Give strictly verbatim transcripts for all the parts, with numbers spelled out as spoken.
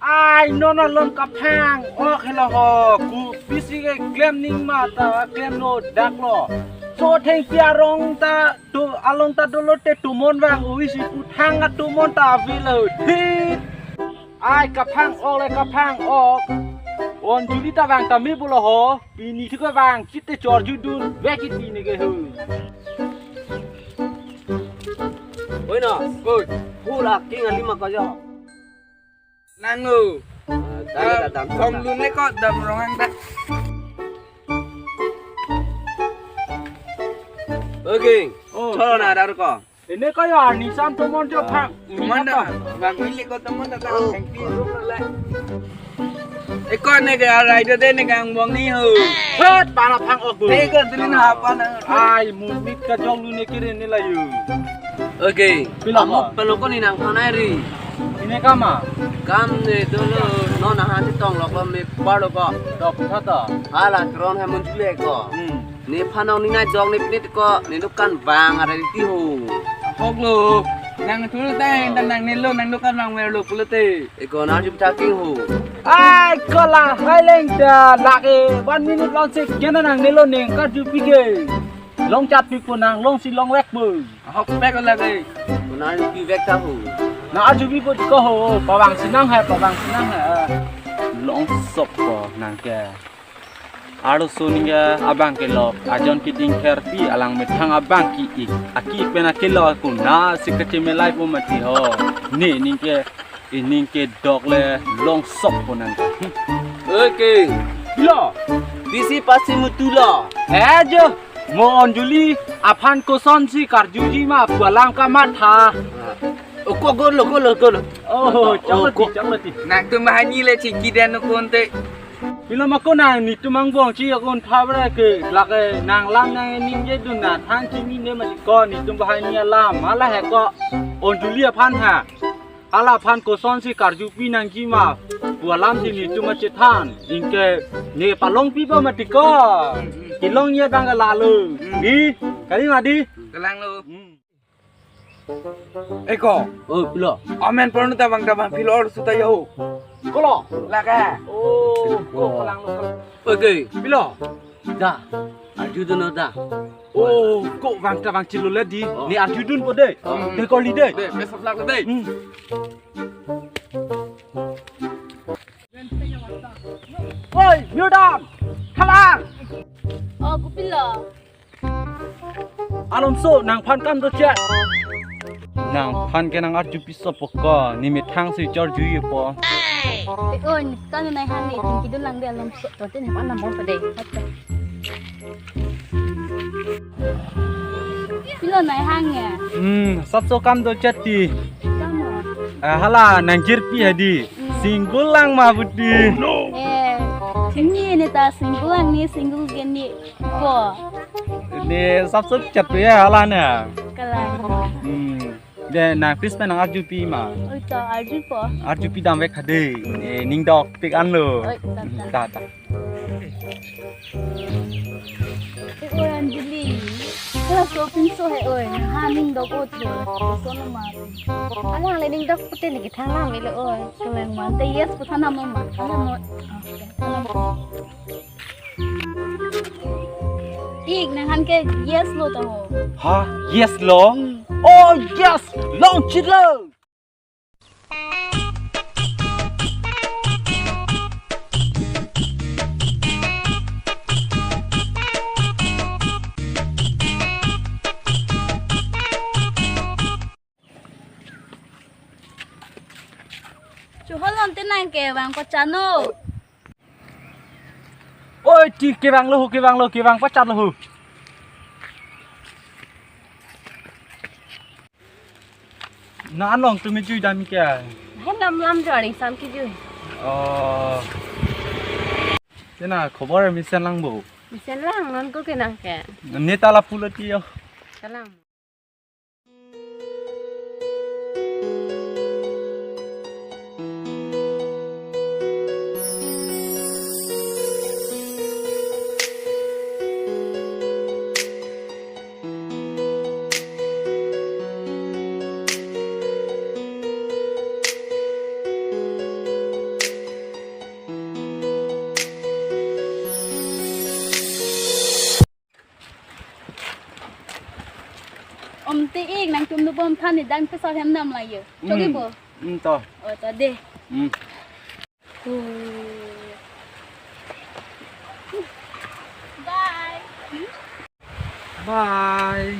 Ai, non along kaphang ok helo ho, kopisi keklem ning ma ta klemlo daklo. So thengpi arong ta do, along ta dolo te tomon vang ui si puthang atomon ta avelo thit. Ai, kaphang ok le kaphang ok. Anjuli ta vang ta me pulo ho. Pini thu kevang chit te chorjudun vek chit pini ke ho. Oi no, koi. Pura king ali ma ko jo. Nang lo. Ah, tadi Ah, datang. Kong lun le ko dam rong ang ta. Oke. Oh. Cholo na dar ko. Ini ko ya, nisan tomon jo phang. Tomon da. Bang ini ko tomon da, tang pengpi rup le. Eko ne ke arai do de ne kang bong ni ho. Hot, pana phang ok. Te ko dulin ha pana. Ai, mumit kejong lu ne kiri ne layu. Oke. Pila Amo ko? Pelo ko ni nang panai ri. Ini kama. Kam ne dolo non ahan ti tong lok lo me par lo ko. Dok thata. Hala kron ha mun jule ko. Hmm. Ne phanong ni na jong ne pinit ko, ne dukan bang ada di ti ho. Hok lo, nang thul tang, tang nang ne lo, nang dukan bang mer lo pulote. Eko na jup taking ho. Ai, ko la hai leng ta lake one minute long sik kena nang ne lo neng karjupi ke. Long chat pi po nang, long si long vek po. Hok pek lake. Ko na jupi vek ta ho. Na arjupi po ko ho, pavang sinang hai, pavang sinang hai. Long sok po nang ke. Arloso ningke abang kelok, ajon keding therpi alang methang abang ki-ik. Aki-ik pen akelo ako na si kachemelai po mati ho. Ne ningke, ining ke dok le long sok po nang. Oke. Pilo. Bisi pasi mutulo. Eh jo. Mo Anjuli aphan kosonsi karjuji ma pu alam kamatha. Oko golo golo golo. Oh, chok lati, chok lati. Nang tum bahani le chiki dan konte. Pilo ma ko nang netum angbong chi akon thabra ke lake nang lam nang ningje dun na than chini ne ma ko netum bahani alam hala he ko Anjuli aphan ha. Hala aphan kosonsi karjupi nangji ma pu alam si netum achethan. Ingke ne palongpi ba mati ko. Kelong ye bang lalo. Di, kali mati. Kelang lo. Hmm. Eko. Oh, pilo. Amen porno ta bang ta bang pilo arloso ta yo. Kolo. Lake. Oh, ko kelang lo. Oke. Pilo. Da. Arjudun da. Oh, ko bang ta bang chilo le di. Oh. Ne arjudun po de. Oh. De koli de. De, best of luck de. Hmm. Oi, Miodam. Thalang. Oh, kopilo. Alomso, nangphan kam do chet. Nangphan ke nang arjupi sopo ko, ne methang si chorjuji po. Eh, oh, ne kam nai hang ne, tingki dun lang de Alomso. To te nephan number pa de. Pilo nai hang ya. Hmm, sapso kam do chet ti. Kam lo. Ah, hala, nang jirpi hadi. Hmm. Single lang ma buti. Eh, sini ne ta single lang ne, single gen ne. Ko. Ne sapso chat ya hala na. Kalang. Hmm. De nang pis pen nang arjupi ma. Oi to arjupo. Arjupi dam vek hade. Ne ning dok tik an lo. Oi, ta, ta. Ta, ta. Eh, oi Anjali. Hala sopin so he oi. Ha ning dok o the. So no ma. Hala le ning dok pute ne kethang nam ilo oi. Kelang man te yes pu thanam ma. Thanam mo. Ah, okay. Thanam. Ik nangphan ke yes lo ta ho. Ha, yes lo? Hmm. Oh, yes! Long chit lo! Chohol non te nang ke bang ko chano. Oi, ti kevang lo, kevang lo, kevang pachat lo. Na along tumi jui dam ke. Hai lam lam jo aning sam kejui. Oh. Tena khobor mesen lang bo. Mesen lang non ko ke nang ke. Ne ta lapu lo ti yo. Kalang. Om te ik nangtum nubom than ni dan pesal hem nam la yo. Chogi Hmm. bo. Hmm, to. Oh, to de. Hmm. Oh. Bye. Bye.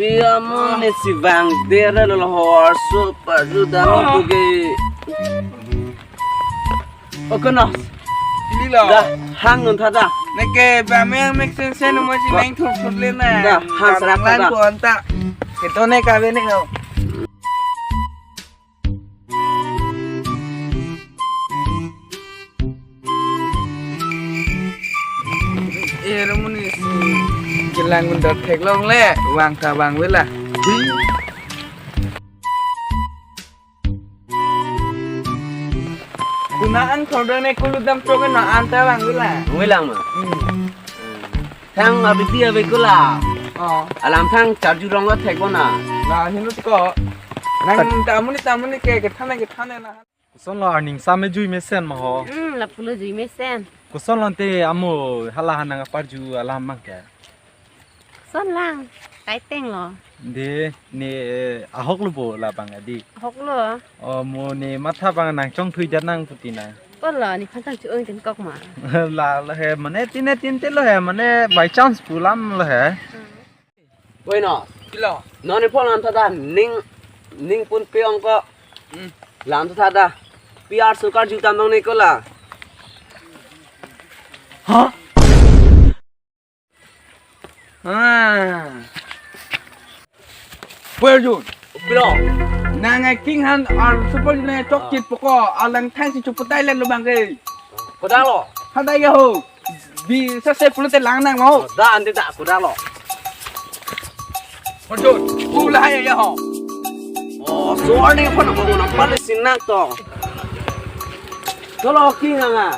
Pi amun ne si vang dera lo hor so pa ju da mo buge. Okono. Pili lo. Da hang nun tha da. Neke ba me mek sen sen mo si Ba- neng thur thur le na. Da, hang serak Lang da. Ko anta. Keto ne ka be ne no. Eh, Ramuni si kelang undar theklong le, vang ta vang vela. Kuna an thorda ne kulu dam choke na anta vang vela. Ngilang ma. Hmm. Thang abi dia be kula. Oh. Alam thang charju rong lo thek bona. Na hinu ko. Nang ta amun ta amun ke kethan ke than na. Koson lo arning same jui mesen ma ho. Hmm, lapulo jui mesen. Koson lo te amo hala hanang aparju alam mang ke. Koson lang, kaiteng lo. De, ne ahok lo bo labang adi. Ahok lo. Oh, mo ne matha bang nang chongthui jat nang puti na. Ko lo, nephan tang chu ong ten kok ma. La lo he, mane tin ne tin te lo he, mane by chance pulam lo he. Hmm. Bueno. Pilo. Non ni phone anta da ning ning pun pe ong ko. Hmm. Lam ta da. P R sukar juta nong ni ko la. Ha? Ah. Where you? Pilo. Nang ai king han ar super ne chok chit poko alang thang si chuputai len lo bang ke. Kodak lo. Hadai ya ho. Bi sa se pulo te lang nang mo. Da ante da kodak lo. Pajut. Pula ya ya ho. Oh, suar ni phone ko na pale sinak to. Tolo king anga.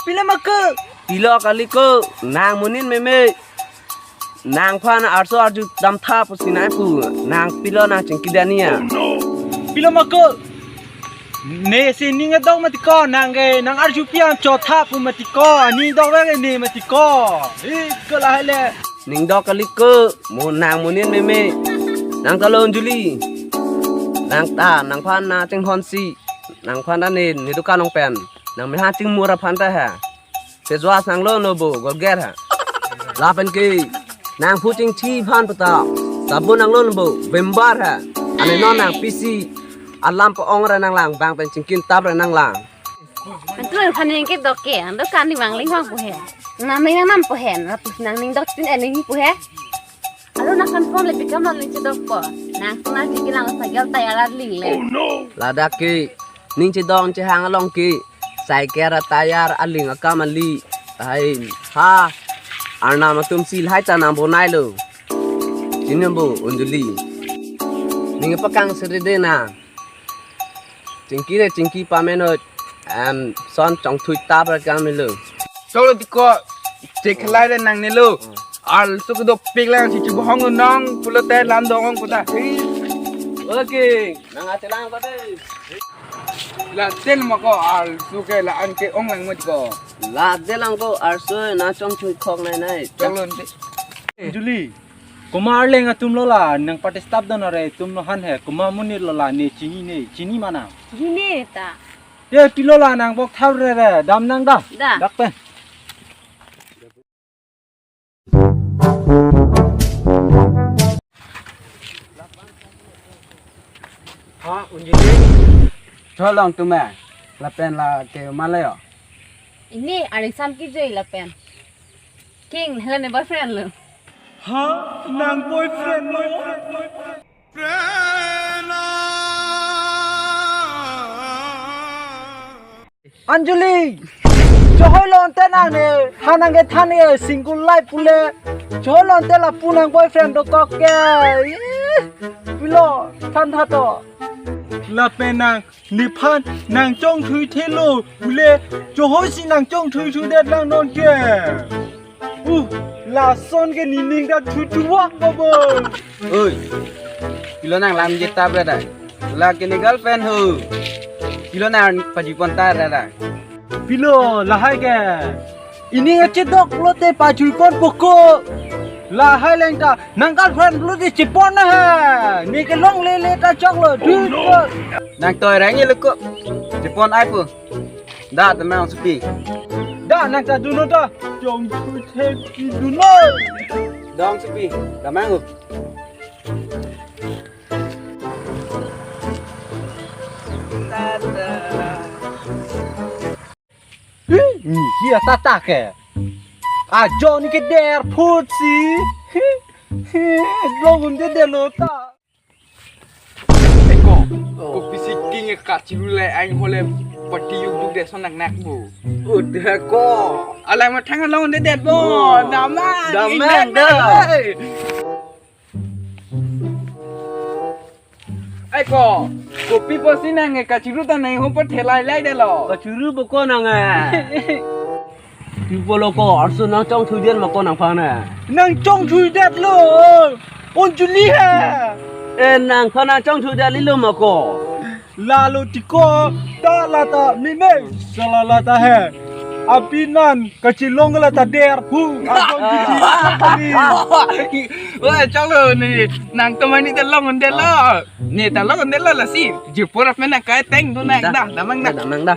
Pila ma ke? Pilo kali ko, nang munin meme. Nangphan arso arju dam tha pusi nai pu. Nang pilo nang chingki dania. Pilo ma ke? Ne si ning adok mati ko, nang ke nang arju pian chotha pu mati ko, ani dok vek ne mati ko. Ih, ke lahai le. Ning dok kali ko, mo nang munin meme. Nang talo Anjali. Nang ta, nangphan na chinghon si. Nangphan ta ne, ne dukan ong pen. Nang meha chingmur aphan ta ha. Face wash nanglo no bo, Colgate ha. Lapen ke, nang phu chingthi aphan pata. Sabun nanglo no bo, Vim Bar ha. Ane non nang P C. Alam pa ong ra nang lang, bang pen chingkin tap ra nang lang. Antu aphan ning ke dok ke, ang dukan ni bang ling bang pu he. Nam ning nam pu he, lapus nang ning dok tin eh ning pu he. Alo nang kan phone le pikam lo ning chedok po. Nang tu nang chingki lang sa gel tayar ling le. Ladak ke, ning chedok chehang along ke. Cycle atayar aling akam ali. Hai, ha. Arnam atum si lahai ta nang bonai lo. Chini bo Anjali. Ning pakang seri de na. Chingki re chingki pamenot. Em son chongthui tap ra kang milo. Cholo tiko chekhalai re nang nilo. Arloso kedopik lang si chubohong nong pulote lam dong ong puta. Okay, nang achelang ko de. Laden ma ko arloso ke la-an ke ong lang mo ko. Laden lang ko arloso na chongthui khok nai nai. Cholo nte. Anjali. Komat arleng atum lo la, nang party staff don are atum lo han he, komat amonit lo la, ne chini ne, chini ma nang. Chini ta. Ye pilo la nang bok thar re re, dam nang da. Da. Dak pen. Ha, Anjali. Tholong tum eh. Lapen la ke ma le yo. Ini aring sam kejui lapen. King, hala ne boyfriend lo. Ha? Nang boyfriend lo? Anjali! Johoi lo ante nang ne, ha nang kethan ne, single life pule. Johoi lo ante lapu nang boyfriend dokok ke. Ih, pilo, than tha to. Lapen nang nephan nang chongthui thelo pule, chohoi si nang chongthui thu det lang non ke. Uh, lason ke nening ta thu thu wak bobo. Oi. Pilo nang lam jeta brother. La kene girlfriend ho. Pilo nang pajui pon ta brother. Pilo lahai ke. Ining achedok lote pajui pon poko. Lahai leng ta nang girlfriend lote chepon na ha. Ne kelong lele ta choklo. Dut. Nang toy rang ye loko. Chepon ai po. Da ta nang supi. Da nang ta dunnon ta. Jong chu the pi dunnon. Dong supi. Damang ho. Hi, ni hi tata ke. Ajo ne kedet phut si. Hi, hi, long un-edetlo ta. Eko, oh, kopisi king e kachiru le ain hole pati yuk duk de son nak nak bu. Udah ko. Alai mathang long un-edet bo. Oh. Damang, damang, ing damang da. Hey. Ai ko, kopi pusi nang e kachiru ta nang ho pathelai laidetlo. Kachiru bo ko nang e. Pi pulo ko, arso nang chongthuidet ma ko nangphan e. Nang chongthuidetlo. Anjali he. E nangphan nang chongthuidet lilo ma ko. Lalo tiko, ta lata meme, sala lata he. Apinan kachelong lata der phu. Agom titi. Wah, choklo ne. Nang tomani ta long un-edetlo. Ne ta long un-edetlo lasi. Jipur apen nang kai teng do nang da. Da, damang da. Da, damang da.